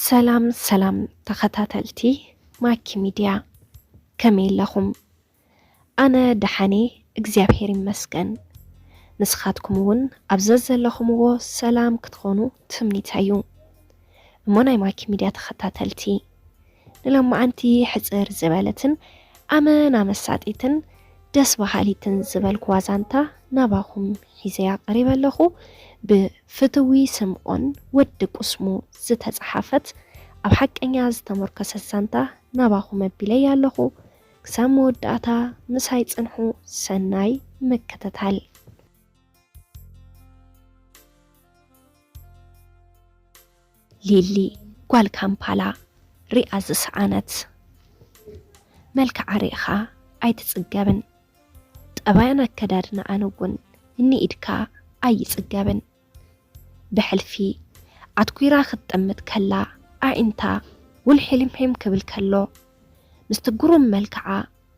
ሰላም ሰላም ተኸታተልቲ ማኪ ሚድያ፣ ከመይ ኣለኹም? ኣነ ደሓን እየ፣ እግዚኣብሔር ይመስገን። ንስኻትኩም እውን ኣብ ዘዘለኹምዎ ሰላም ክትኾኑ ትምኒተይ እዩ። እሞ ናይ ማኪ ሚድያ ተኸታተልቲ፣ ንሎማዓንቲ ሕጽር ዝበለትን ኣመና መሳጢትን ደስ በሃሊትን ዝበልኩዋ ዛንታ ናባኹም ሒዘያ ቀሪበ ኣለኹ። ብፍትዊ ስምዖን ወዲ ቁስሙ ዝተጻሓፈት ኣብ ሓቀኛ ዝተመርኮሰት ዛንታ ናባኹም ኣቢለያ ኣለኹ። ክሳብ መወዳእታ ምሳይ ጽንሑ። ሰናይ ምክትታል። ሊሊ ጓል ካምፓላ ሪኣ ዝሰኣነት። መልክዓ ሪእኻ ኣይትጽገብን። ጠባያን ኣከዳድናኣን እውን ንኢድካ ኣይጽገብን። ብሕልፊ ኣትኲራ ክትጥምት ከላ ኣዒንታ ውልሒሊምሒም ክብል ከሎ፣ ምስቲ ግሩም መልክዓ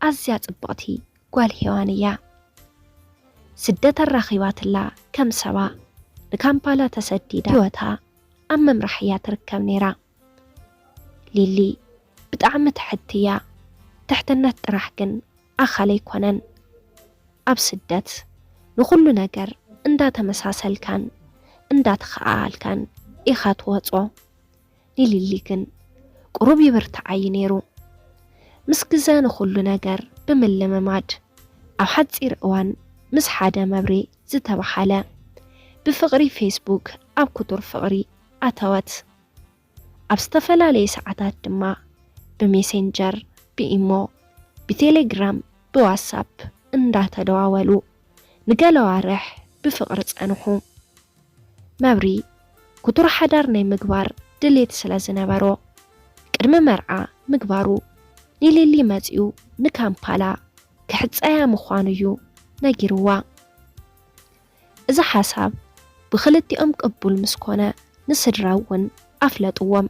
ኣዝያ ጽብቕቲ ጓል ሄዋን እያ። ስደት ኣራኺባትላ ከም ሰባ ንካምፓላ ተሰዲዳ ህይወታ ኣብ ምምራሕ እያ ትርከብ ነይራ። ሊሊ ብጣዕሚ ትሕቲ እያ። ትሕትነት ጥራሕ ግን ኣኻል ኣይኮነን። ኣብ ስደት ንኹሉ ነገር እንዳተመሳሰልካን እንዳተኸኣኣልካን ኢኻ ትወጾ። ንሊሊ ግን ቁሩብ ይብርትዓ እዩ ነይሩ። ምስ ግዘ ንኹሉ ነገር ብምልምማድ ኣብ ሓጺር እዋን ምስ ሓደ መብሬ ዝተባሃለ ብፍቕሪ ፌስቡክ ኣብ ክቱር ፍቕሪ ኣተወት። ኣብ ዝተፈላለየ ሰዓታት ድማ ብሜሴንጀር፣ ብኢሞ፣ ብቴሌግራም፣ ብዋትሳፕ እንዳተደዋወሉ ንገለ ኣዋርሕ ብፍቕሪ ጸንሑ። መብሪ ክቱር ሓዳር ናይ ምግባር ድሌት ስለ ዝነበሮ፣ ቅድሚ መርዓ ምግባሩ ንሊሊ መጺኡ ንካምፓላ ክሕጸያ ምዃኑ እዩ ነጊርዋ። እዚ ሓሳብ ብኽልቲኦም ቅቡል ምስ ኮነ፣ ንስድራ እውን ኣፍለጥዎም።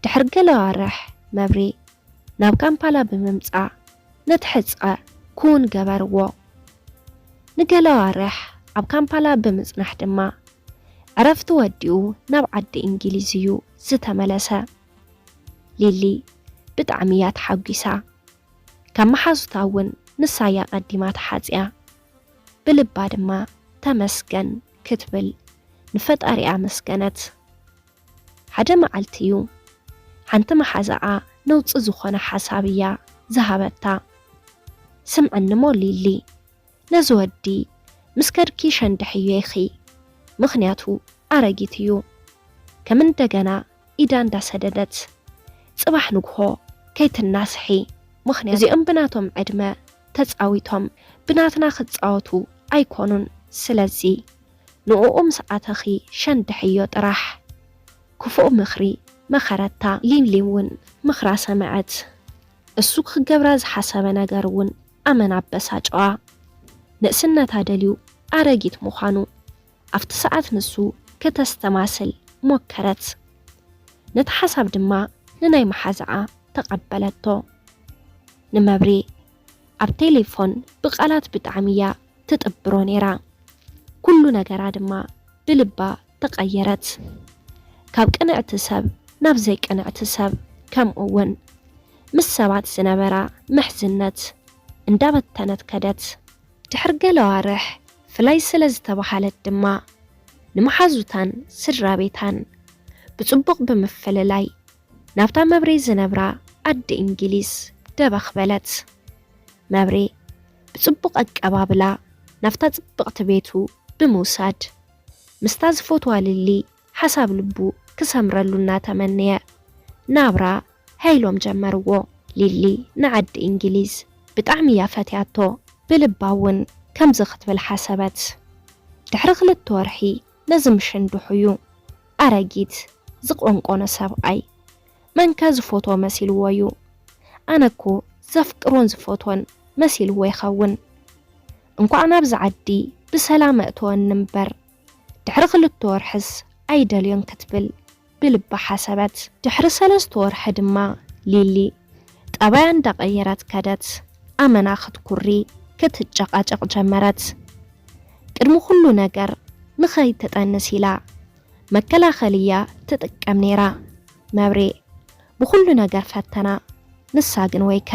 ድሕሪ ገለ ኣዋርሕ መብሬ ናብ ካምፓላ ብምምጻእ ነቲ ሕጸ ክውን ገበርዎ። ንገለ ኣዋርሕ ኣብ ካምፓላ ብምጽናሕ ድማ ዕረፍቲ ወዲኡ ናብ ዓዲ እንግሊዝ እዩ ዝተመለሰ። ሊሊ ብጣዕሚ እያ ተሓጒሳ። ካብ መሓዙታ እውን ንሳ እያ ቀዲማ ተሓጽያ። ብልባ ድማ ተመስገን ክትብል ንፈጣሪኣ ኣመስገነት። ሓደ መዓልቲ እዩ ሓንቲ መሓዛኣ ነውጺ ዝኾነ ሓሳብ እያ ዝሃበታ። ስምዕኒ እሞ ሊሊ፣ ነዚ ወዲ ምስ ከድኪ ሸንድሕዮ ኢኺ፣ ምኽንያቱ ኣረጊት እዩ። ከም እንደገና ኢዳ እንዳሰደደት፣ ጽባሕ ንግሆ ከይትናስሒ፣ ምኽንያቱ እዚኦም ብናቶም ዕድመ ተጻዊቶም ብናትና ክጻወቱ ኣይኮኑን። ስለዚ ንዕኡ ምስ ኣተኺ ሸንድሕዮ ጥራሕ። ክፉእ ምኽሪ መኸረታ። ሊሊ እውን ምኽራ ሰምዐት። እሱ ክገብራ ዝሓሰበ ነገር እውን ኣመና ኣበሳጨዋ። ንእስነታ ደልዩ ኣረጊት ምዃኑ ኣብቲ ሰዓት ንሱ ከተስተማስል ሞከረት። ነቲ ሓሳብ ድማ ንናይ መሓዛኣ ተቐበለቶ። ንመብሬ ኣብ ቴሌፎን ብቓላት ብጣዕሚ እያ ትጥብሮ ነይራ። ኩሉ ነገራ ድማ ብልባ ተቐየረት። ካብ ቅንዕቲ ሰብ ናብ ዘይቅንዕቲ ሰብ፣ ከምኡ እውን ምስ ሰባት ዝነበራ ምሕዝነት እንዳበተነት ከደት። ድሕሪ ገለ ኣዋርሕ ፍላይ ስለ ዝተባሃለት ድማ ንመሓዙታን ስድራ ቤታን ብጽቡቕ ብምፍልላይ ናብታ መብሬ ዝነብራ ዓዲ እንግሊዝ ደበኽ በለት። መብሬ ብጽቡቕ ኣቀባብላ ናብታ ጽብቕቲ ቤቱ ብምውሳድ ምስታ ዝፈትዋ ሊሊ ሓሳብ ልቡ ክሰምረሉ እናተመነየ ናብራ ሃይሎም ጀመርዎ። ሊሊ ንዓዲ እንግሊዝ ብጣዕሚ እያ ፈትያቶ። ብልባ እውን ከምዚ ክትብል ሓሰበት። ድሕሪ ክልተ ወርሒ ነዚ ምሽንድሑ እዩ ኣረጊት ዝቆንቆኖ ሰብኣይ። መንከ ዝፈትዎ መሲልዎ እዩ? ኣነ እኮ ዘፍቅሮን ዝፈትዎን መሲልዎ ይኸውን። እንኳዕ ናብዚ ዓዲ ብሰላም ኣእተወኒ እምበር፣ ድሕሪ ክልተ ወርሕስ ኣይደልዮን ክትብል ብልባ ሓሰበት። ድሕሪ ሰለስተ ወርሒ ድማ ሊሊ ጠባያ እንዳቐየረት ከደት። ኣመና ክትኩሪ ክትጨቃጨቕ ጀመረት። ቅድሚ ኩሉ ነገር ንኸይትጠንስ ኢላ መከላኸሊ እያ ትጥቀም ነይራ። መብሬ ብኹሉ ነገር ፈተና። ንሳ ግን ወይከ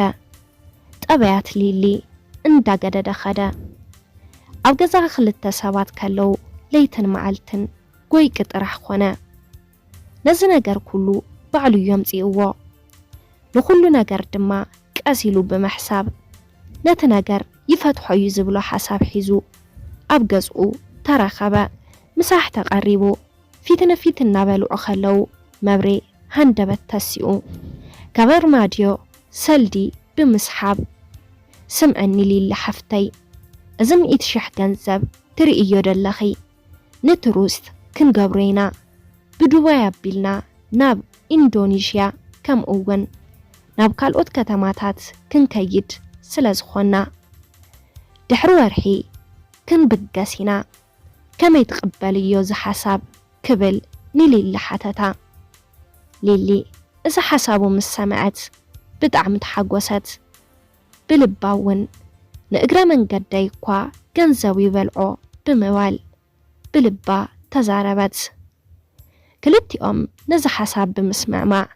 ጠበያት ሊሊ እንዳገደደ ኸደ። ኣብ ገዛ ክልተ ሰባት ከለዉ ለይትን መዓልትን ጎይቂ ጥራሕ ኮነ። ነዚ ነገር ኩሉ ባዕሉ እዩ ኣምጺእዎ። ንኹሉ ነገር ድማ ቀስ ኢሉ ብምሕሳብ ነቲ ነገር ይፈትሖ እዩ ዝብሎ ሓሳብ ሒዙ ኣብ ገዝኡ ተረኸበ። ምሳሕ ተቐሪቡ ፊት ንፊት እናበልዑ ከለዉ መብሬ ሃንደበት ተሲኡ ካብ ኣርማድዮ ሰልዲ ብምስሓብ፣ ስምዕኒ ሊሊ ሓፍተይ፣ እዚ ሚእቲ ሽሕ ገንዘብ ትርእዮ ደለኺ ንቱሪስት ክንገብሮ ኢና። ብዱባይ ኣቢልና ናብ ኢንዶኔዥያ ከምኡ እውን ናብ ካልኦት ከተማታት ክንከይድ ስለ ዝኾንና ድሕሪ ወርሒ ክንብገስ ኢና። ከመይ ትቕበልዮ እዚ ሓሳብ? ክብል ንሊሊ ሓተታ። ሊሊ እዚ ሓሳቡ ምስ ሰምዐት ብጣዕሚ ተሓጎሰት። ብልባ እውን ንእግረ መንገደይ እኳ ገንዘቡ ይበልዖ ብምባል ብልባ ተዛረበት። ክልቲኦም ነዚ ሓሳብ ብምስምዕማዕ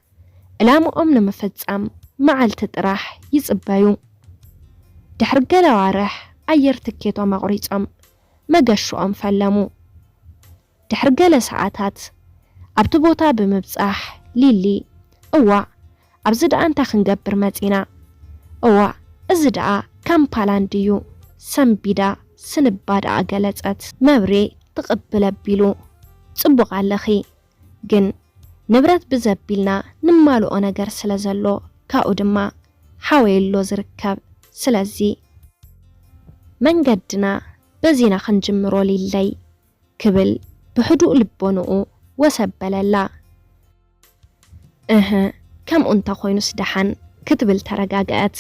ዕላምኦም ንምፍጻም መዓልቲ ጥራሕ ይጽበዩ። ድሕሪ ገለ ኣዋርሕ ኣየር ትኬቶም ኣቑሪጾም መገሽኦም ፈለሙ። ድሕሪ ገለ ሰዓታት ኣብቲ ቦታ ብምብጻሕ ሊሊ፣ እዋ ኣብዚ ደኣ እንታይ ክንገብር መጺና? እዋ እዚ ደኣ ካምፓላንድ እዩ፣ ሰንቢዳ ስንባ ደኣ ገለጸት። መብሬ ትቕብል ኣቢሉ፣ ጽቡቕ ኣለኺ፣ ግን ንብረት ብዘቢልና ንማልኦ ነገር ስለ ዘሎ ካብኡ ድማ ሓወይ ኣሎ ዝርከብ። ስለዚ መንገድና በዚና ክንጅምሮ ሊለይ ክብል ብሕዱእ ልቦንኡ ወሰበለላ። እህ ከምኡ እንተኾይኑስ ደሓን ክትብል ተረጋግአት።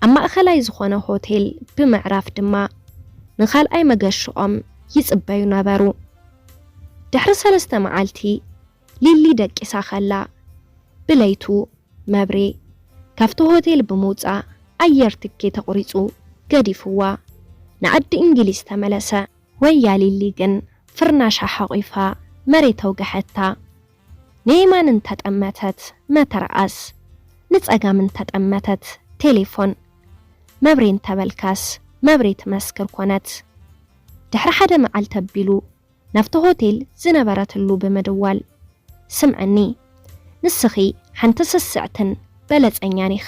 ኣብ ማእኸላይ ዝኾነ ሆቴል ብምዕራፍ ድማ ንኻልኣይ መገሽኦም ይጽበዩ ነበሩ። ድሕሪ ሰለስተ መዓልቲ ሊሊ ደቂሳ ከላ ብለይቱ መብሬ ካብቲ ሆቴል ብምውጻእ ኣየር ትኬት ኣቑሪጹ ገዲፍዋ ንዓዲ እንግሊዝ ተመለሰ። ወያ ሊሊ ግን ፍርናሻ ሓቒፋ መሬት ኣውገሐታ። ንየማን እንተጠመተት መተርኣስ፣ ንጸጋም እንተጠመተት ቴሌፎን። መብሬ እንተበልካስ መብሬ ትመስክር ኮነት። ድሕሪ ሓደ መዓልቲ ኣቢሉ ናብቲ ሆቴል ዝነበረትሉ ብምድዋል፣ ስምዕኒ፣ ንስኺ ሓንቲ ስስዕትን በለጸኛን ኢኺ።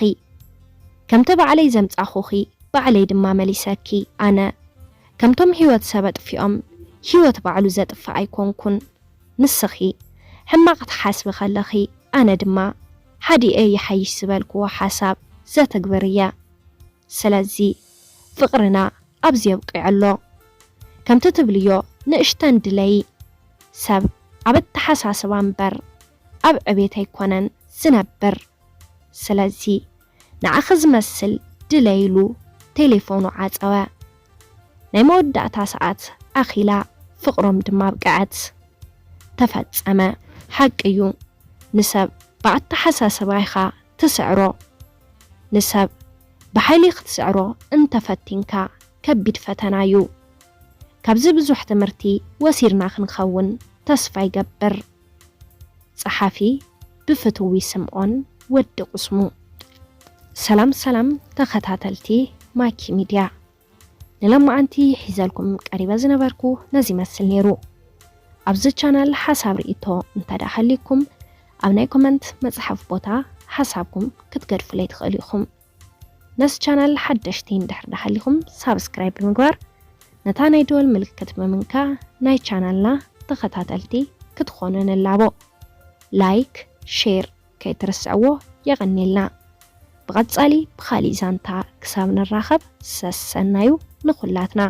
ከምቲ ባዕለይ ዘምጻኹኺ ባዕለይ ድማ መሊሰኪ። ኣነ ከምቶም ህይወት ሰብ ኣጥፊኦም ህይወት ባዕሉ ዘጥፍእ ኣይኮንኩን። ንስኺ ሕማቕ ትሓስቢ ከለኺ ኣነ ድማ ሓዲኤ ይሓይሽ ዝበልክዎ ሓሳብ ዘትግብር እየ። ስለዚ ፍቕርና ኣብዚ የብቂዑ ኣሎ። ከምቲ ትብልዮ ንእሽተን ድለዪ። ሰብ ኣብ ኣተሓሳስባ እምበር ኣብ ዕቤት ኣይኮነን ዝነብር። ስለዚ ንዓኺ ዝመስል ድለይ ኢሉ ቴሌፎኑ ዓጸወ። ናይ መወዳእታ ሰዓት ኣኺላ ፍቕሮም ድማ ኣብቅዐት። ተፈጸመ። ሓቂ እዩ። ንሰብ ብኣተሓሳስባ ኢኻ ትስዕሮ። ንሰብ ብሓይሊ ክትስዕሮ እንተፈቲንካ ከቢድ ፈተና እዩ። ካብዚ ብዙሕ ትምህርቲ ወሲድና ክንኸውን ተስፋ ይገብር። ጸሓፊ ብፍትዊ ስምዖን ወዲ ቁስሙ። ሰላም ሰላም ተኸታተልቲ ማኪ ሚድያ፣ ንሎማዓንቲ ሒዘልኩም ቀሪበ ዝነበርኩ ነዚ ይመስል ነይሩ። ኣብዚ ቻናል ሓሳብ ርእይቶ እንተ ደኣ ሃልይኩም ኣብ ናይ ኮመንት መጽሓፍ ቦታ ሓሳብኩም ክትገድፉለይ ትኽእሉ ኢኹም። ነዚ ቻናል ሓደሽቲ እንድሕር ደኣ ሃልይኩም ሳብስክራይብ ብምግባር ነታ ናይ ደወል ምልክት ብምንካ ናይ ቻናልና ተኸታተልቲ ክትኾኑ ንላቦ። ላይክ፣ ሼር ከይትርስዕዎ የቐንየልና። ብቐጻሊ ብኻሊእ ዛንታ ክሳብ ንራኸብ ሰሰናዩ ንኹላትና።